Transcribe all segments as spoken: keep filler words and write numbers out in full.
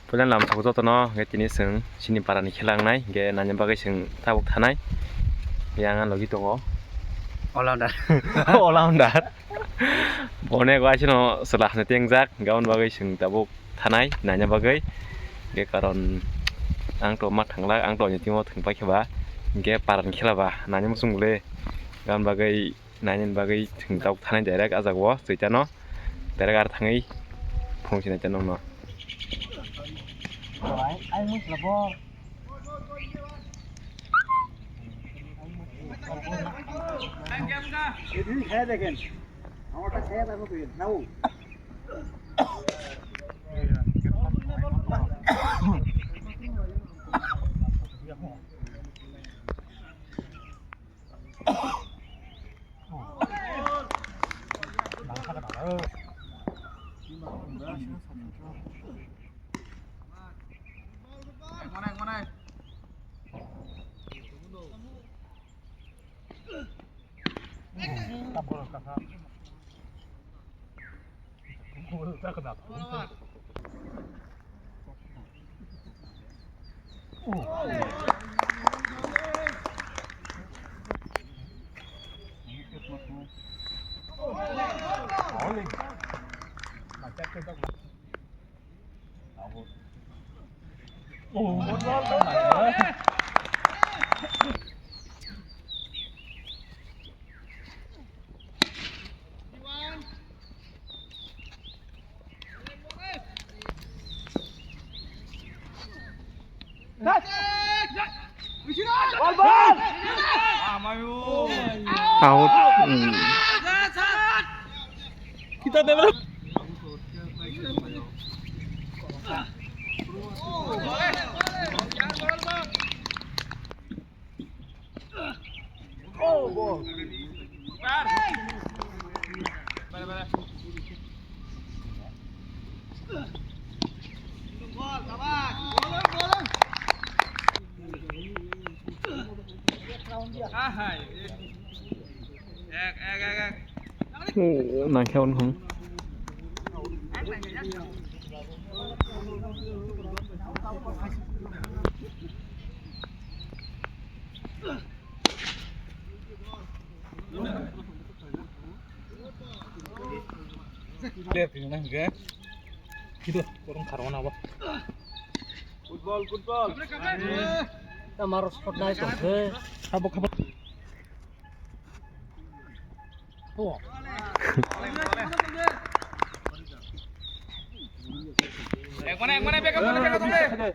Puila lamsok jotono, hwnkhe tini chwng chini parani khela wngnai, hwnkhe naina bagwi chwng tabuk thanai. Yang logi tongo. All-rounder. All-rounder. Bonek waisino chwla hwnwi tengjak, hwnkhe aboni bagwi chwng tabuk thanai, naina bagwi. Hwnkhe karon ang to ma thanglak, ang to ani team-o thwng paikha ba, hwnkhe parani khela ba, naina muchung le. Aboni bagwi Nainani bagwi chwng tabuk thanai direct ah jagao Chaitano. Direct aro thangwi phunuk sinai nokno. Out. Hmm. Nangkhe on hong. Player tini nang hingke. Kido, korong kharwana bo. Football, football. Tamar shot nai tongkhe. Khabo, khabo. Ek mana, ek mana, beka mana, beka mana.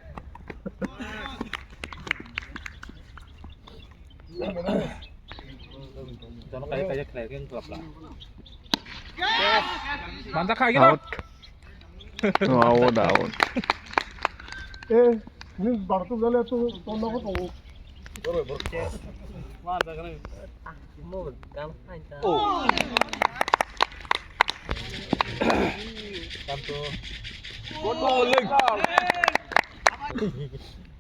Jono kaya kaya khlai khe wng klap la. Manjak kha agino. Out. Out, out. Eh, ni bartu gale tu to nogo tongo. Manjak kha. Mo gam khain ta. Oh. Kanto. Football.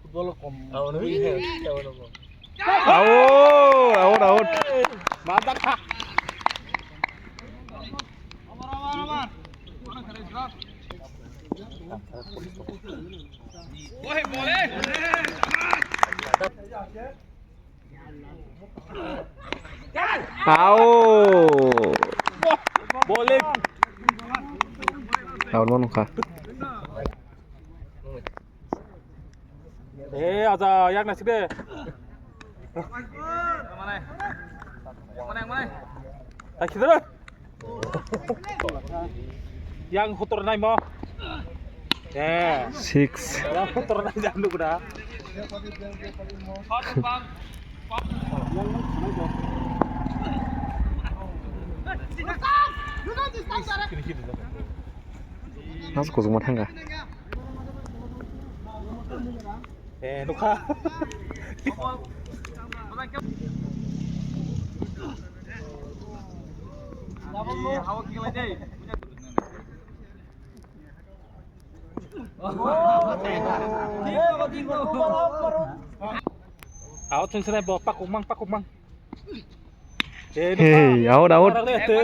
Football kom. Awo no. Awo, awo, awo. Mata kha. Awo. Bowling. Awo, mano kha. Eh, aja, yak nasik de. Mana, mana, mana. Ai, khidra. Yang kotor nai mo. Eh. Six. Yang kotor nai jang nuk da. Nas kuzuma thangka. Eh, nukha. Awo thung sene bo pakuk mang, pakuk mang. Eh, nukha. Hey, out, out. Parang le, te.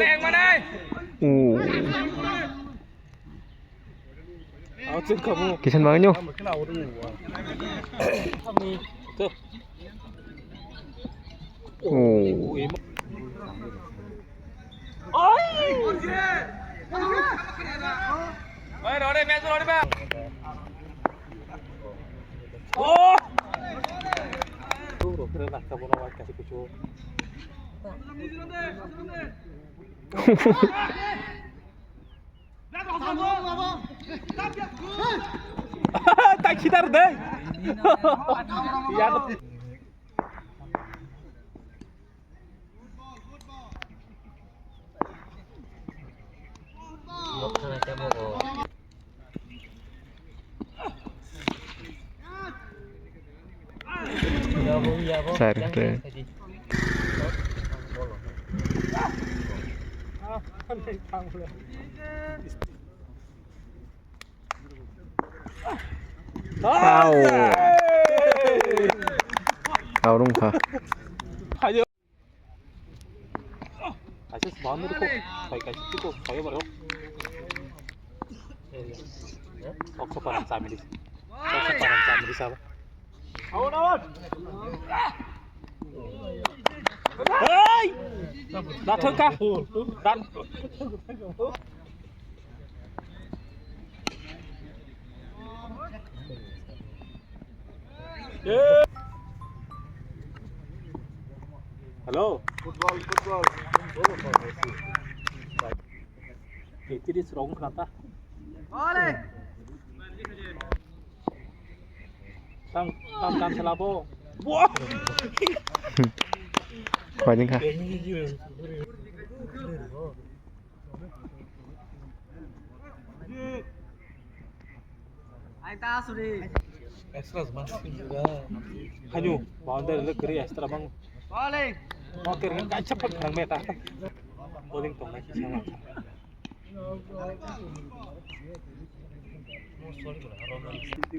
Oh. Kisan banganyo. Oh. Tak khitar dei. Ya. Sir, Au. Au rung kha. Kaisa boundary ko, kai kaisa tiko, kai baro. Oksa param chamiri. Oksa param chamiri sabo. Hey! Nathok ka. Dan. Hello. Football, football. Titiri serong kenapa? Tam, tam, tam selabo. Wah. Kau ini kah? Extra man. Hanyu, boundary le kiri extra mang. Bowling. Mau kiri kan cepat nang meta. Bowling tong lagi sama.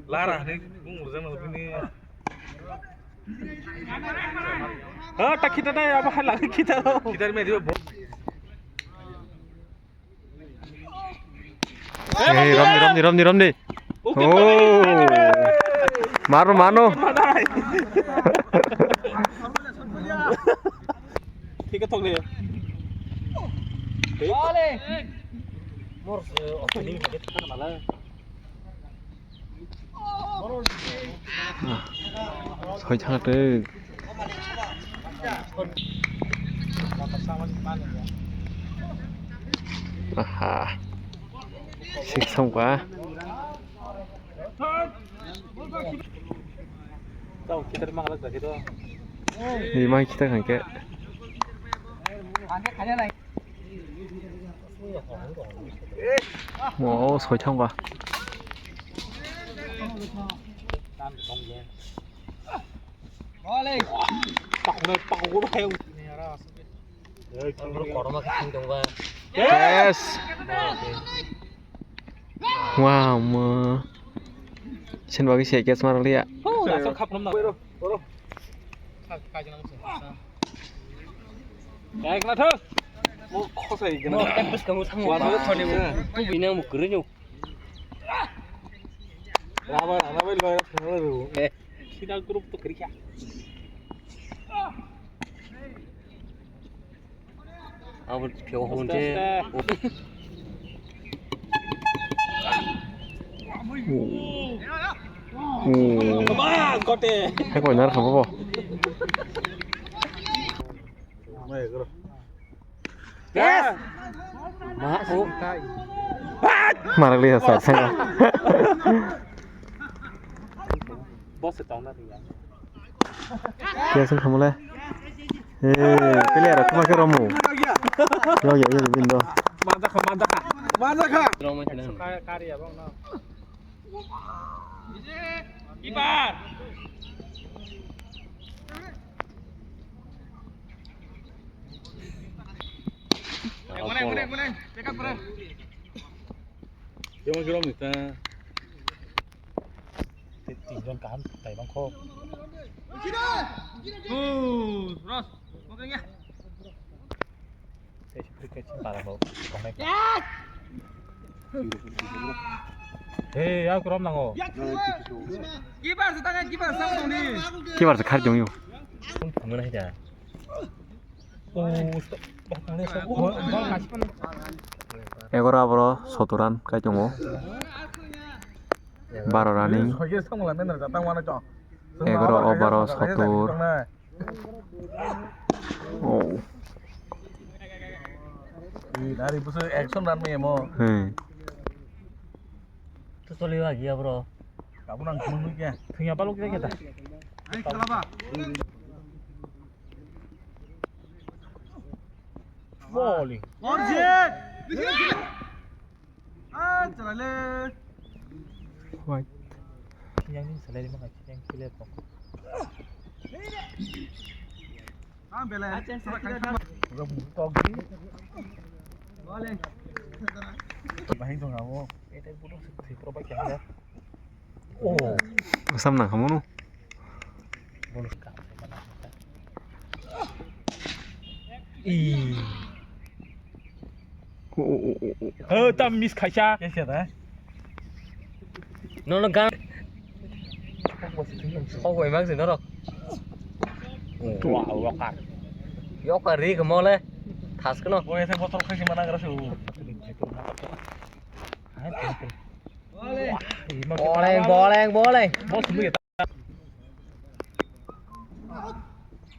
Lara ni, bung urjang lagi ni. Ha, tak kita dah apa hal lagi kita. Kita ni dia. Hey, Romni, Romni, Romni, Romni. Oh. Mano, mano. Thik thok le. Mor, eh, opening lagi thang mala. Soi thang twi. Aha. Sik song ba. Ni mai kita kan ke. Mo soi thang ba. Yes. Wow, mo. Sen bagi se kes mar liya. Ek na thak. Mo khosai gana. Mo tak bus kamu thango. Wa thani mo. Tu bina mo kuru nyo. Raba raba bai loi thang la ru. Eh. Sida group to kiri kya? Abo pheo hon je. Ba, gote. Hai ko nar khabo bo. Yes. Ma o. Marak liya sa sanga. Boss se tong na tiya. Kya sung khamule. Eh, player kuma ke romu. Yo yo yo bindo. Manja kha, manja kha. Manja kha. Kari abang na. Keeper. Mulai, mulai, mulai. Pick up, mulai. Jom, jom, kita. Tin, tin jon kaham tai bang kho. Oh, Ros. Mau kering ya? Tei si cricket si para bo tongnai. Yes! Hey, ya kurom nango. Kibar se tangai, kibar sa tongni. Kibar se khar jong yo. Thangmana hai da. Oh, stop. Egaro aboro sotoran kai tongo. Baro running. Egaro over o sotor. Oh. Ih, nari busu action dan mi emo. Hmm. To choli wa giya bro. Kamu nang kumu kya? Thungya balok kya kya ta? Ai kala ba. Bowling. Orjit. Ah, chalale. White. Yang ni salai lima kaki yang clear kok. Ah, belai. Sura kaki. Udah butok di. Boleh. Bahing dong kamu. Itu butok sih, sih, proba kya ada. Oh. Sam nang kamu nu. Bonus ka. Ih. Oh, oh, oh, oh, oh. Oh, tam miss khaisa. Kaisa da? No, no, gan. Sok bai mang se norok. Wow, yokar. Yokar ri kamo le. Thas kano. Boy, ese botol khaisi mana gara su. Boleng, boleng, boleng. Bos lu ya.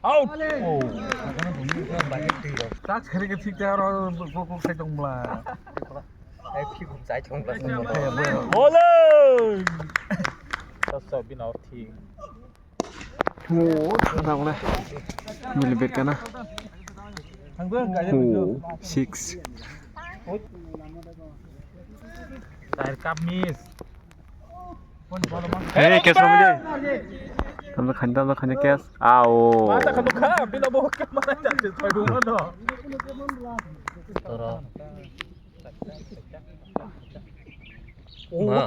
Out. Oh. Tak seri ke thik thar aro kok kok sai tong bla. Ai thik sai tong bla. Boleng. Sasa bin out thik. Oh, thang thang le. Mili bet kana. Oh, six. Tair cup miss. Hey, catch romwi de. Tamjak khani, tamjak khani catch. Ao. Mata khadu kha, bina bo ke mara jate, sai duma no. Toro. Ma.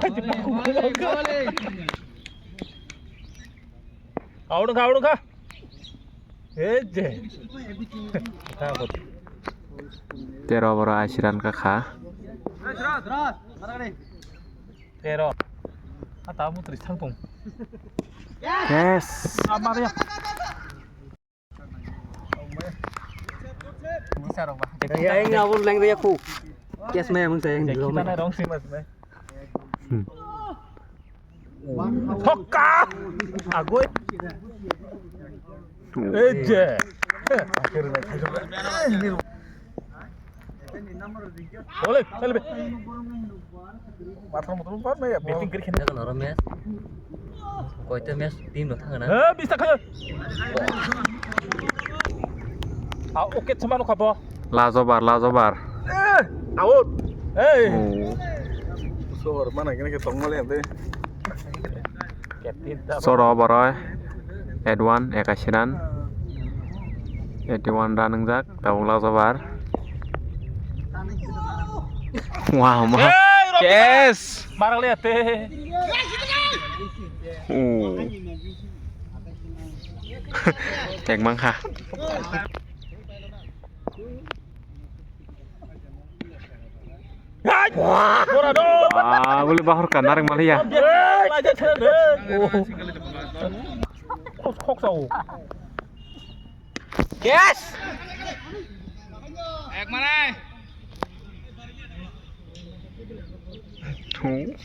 Aurung kha, aurung kha. Eje. Tero boro asiran kakha. Tero. Ata mutri thang tong. Yes. Amar ya. Yang abur leng dia ku. Kes me mung saya yang dulu. Kita na rong sih mas me. Hmm. Hokka! Agoi. Eje. Ole, ole be. Mathang muthung par me ya. Batting kiri khen. Jaga noro match. Koita match team no thangana. Eh, bisa kaya. Ah, oke, cuma no kabo. Lajobar, lajobar. Eh, out. Hey. Oh. Sor mana kena ke tongmale ante. Soro boroi. Edwan ekasiran. Eighty one run wngjak, tabuk lajobar. Wow, ma. Hey, Rocky. Yes. Marang lihat deh. Oh. Ek mangkha. Wah, boleh bahor kan nareng malia. Yes. Ek mana? Thu.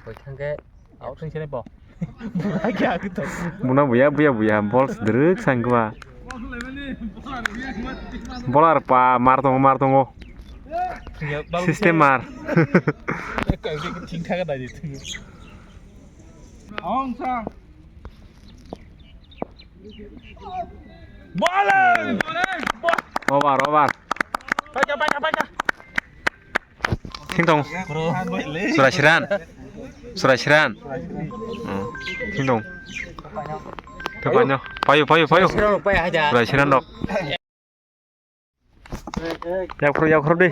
Koi thangke. Out sini sini po. Muna buya buya buya bol sdrwk sangkwa. Bol ar pa mar tongo mar tongo. System mar. Thing thang da di. Ong sang. Bowling! Over, over. Paika, paika, paika. Thing tong. Surasiran. Surasiran. Oh, thing tong. Tepanyo. Payu, payu, payu. Surasiran rok. Yakhro, yakhro de.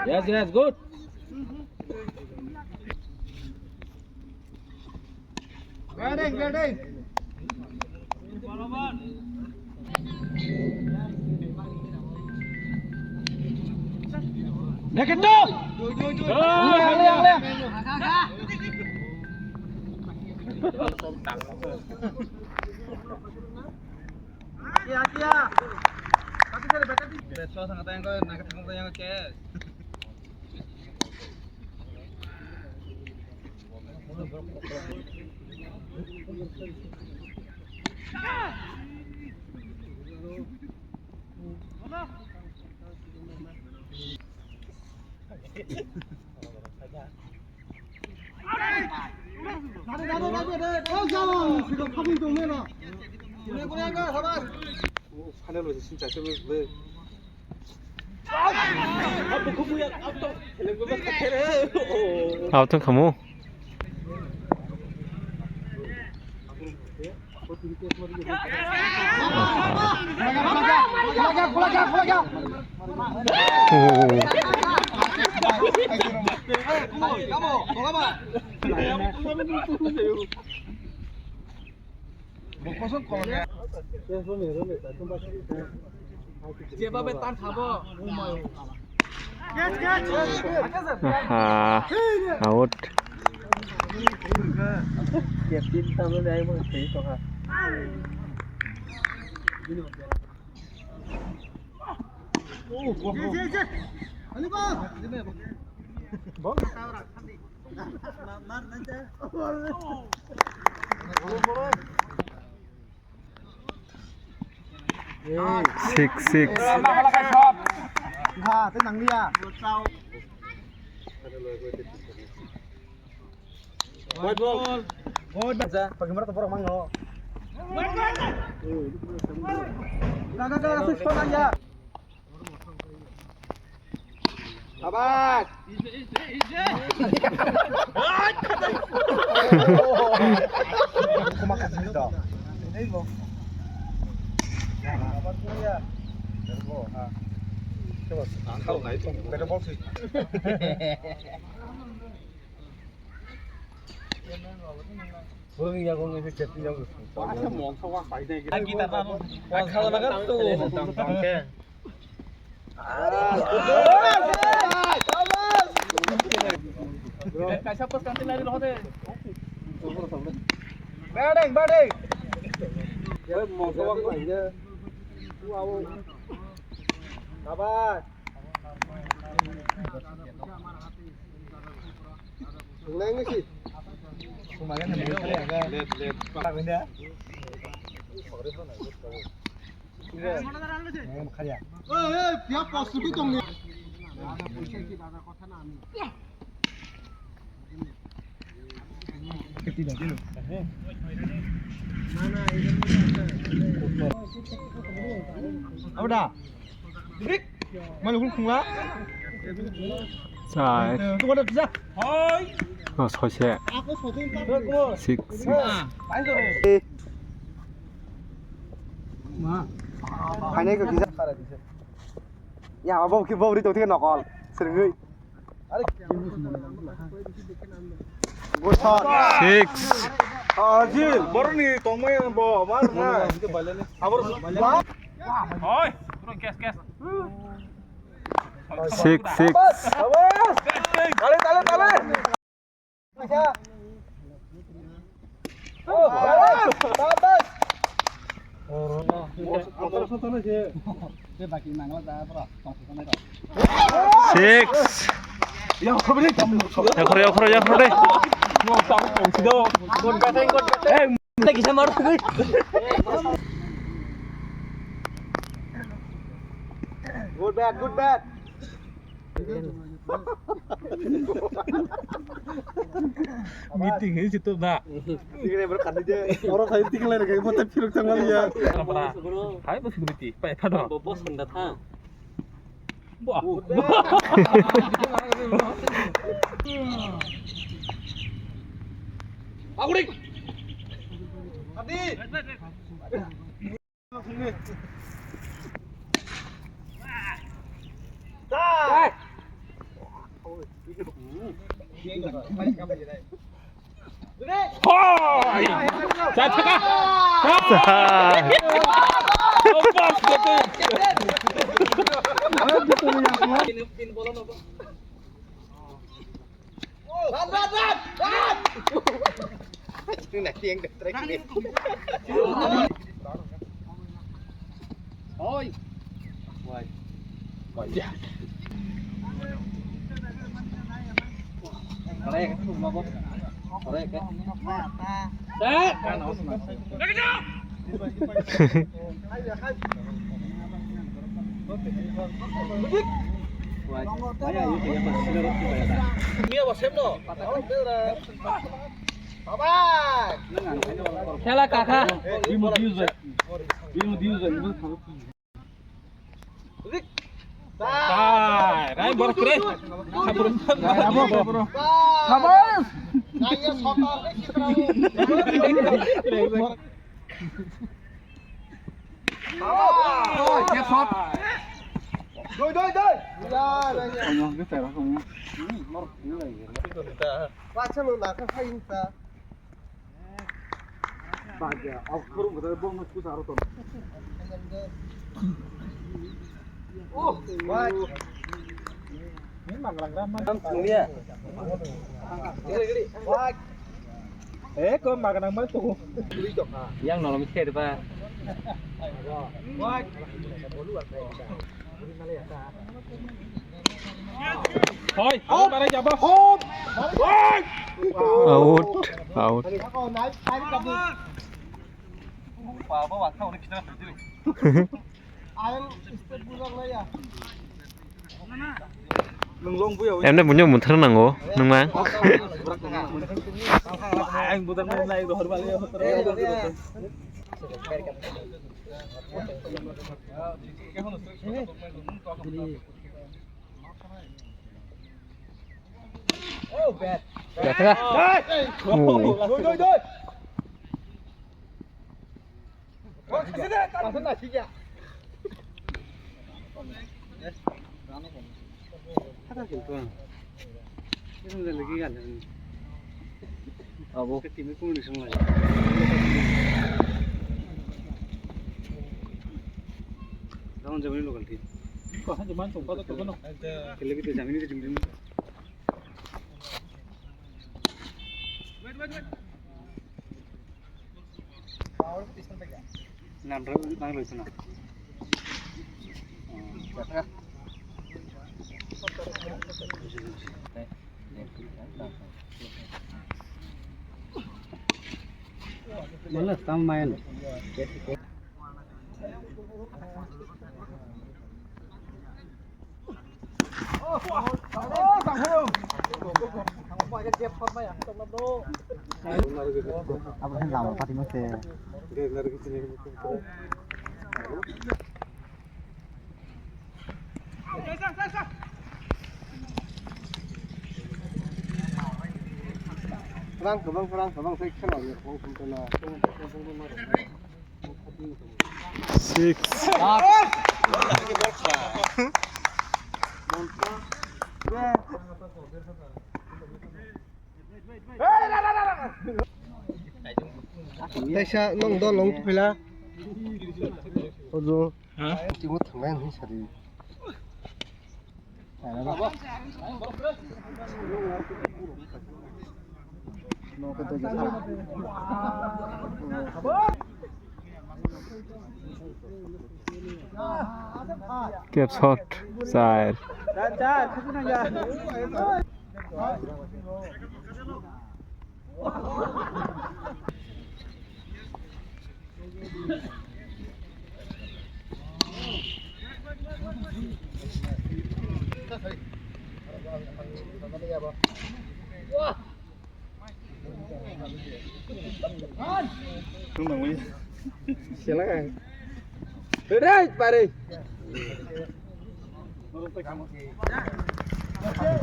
Yes, yes, good. Batting, batting. Naked to! Akia, akia. Tapi saya baca di. Beso sangat yang kau nak ketemu yang chess. Auto kamu. Oh. Jebabe tan thabo. Aha, out. Six, six. White ball. White ball. Bagi mana tu borok mangno? Jaga, jaga, six point aja. Sabar. Kumakas nito. Ini mo. Sabar kuya. Terus, ha. Terus, angkal na itu. Better ball sih. Burung yang gua ngisi chatting yang. Angkal makan tuh. Batting, batting. Sabar. Late, late. Abda. Mali hul khungla. Chai. Tu wada tisa. Oh, soise. Six, six. Ma. Phainai ko kisa. Ya, abo ki bobri to thik nokol. Srengwi. Six. Ajil, boroni tongmai bo, mar na. Abor. Oi, bro, gas, gas. Six, six. Tale, tale, tale. Six. Yakhro, yakhro, yakhro de. Good bat, good bat. Meeting hai situ na. Tinggal berkati je. Orang saya tinggal lagi, buat tapi ruk tanggal ya. Hai bos security, pai thado. Bos hendak ha. Wah. Agudik. Adi. Hoi! Sa thaka! Sa! Bas, betul. Run, run, run, run! Oi. Wai. Wai. Set. Khela kakha. Hai, rai, borok kre. Sabun. Sabun. Doi, doi, doi. Pacha no nakha khain ta. Baja, off kharum kata bong no pusa aro ton. Oh, wai. Ni mangrang ram man. Tam thanglia. Gili, gili. Wai. Eh, ko magnang man tu. Yang nolom kher ba. Wai. Hoi, hoi, marai jabo. Hop. Hoi. Out, out. Emne bunyok muthar nango, nungma. Gathara. Oh. Abo. Daun jamani local team. Ko han jaman tong pa to kono. Kele kita jamini ke jumjum. Namra nang loisana. Wala tam mayan. Abo khe lama pati mo se. Rang kwbang, rang kwbang tei kheno. Six. Kaisa nong dol nong tupila. Ojo. Ha? Timo thangnai hinwi sadi. Kep shot, char.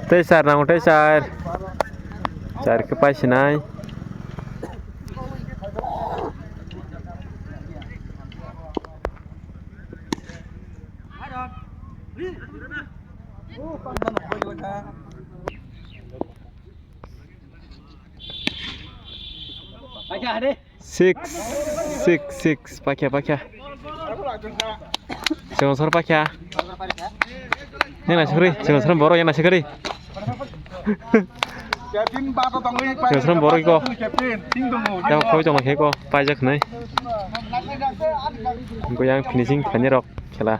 Tei sar nango, tei sar. Sar khe paisinai. Six, six, six, pakya, pakya. Sengosor pakya. Yang nasi kari, sengosor borok yang nasi kari. Sengosor borok iko. Yang koi tong khe ko, paijak nai. Yang finishing khainai rok khela.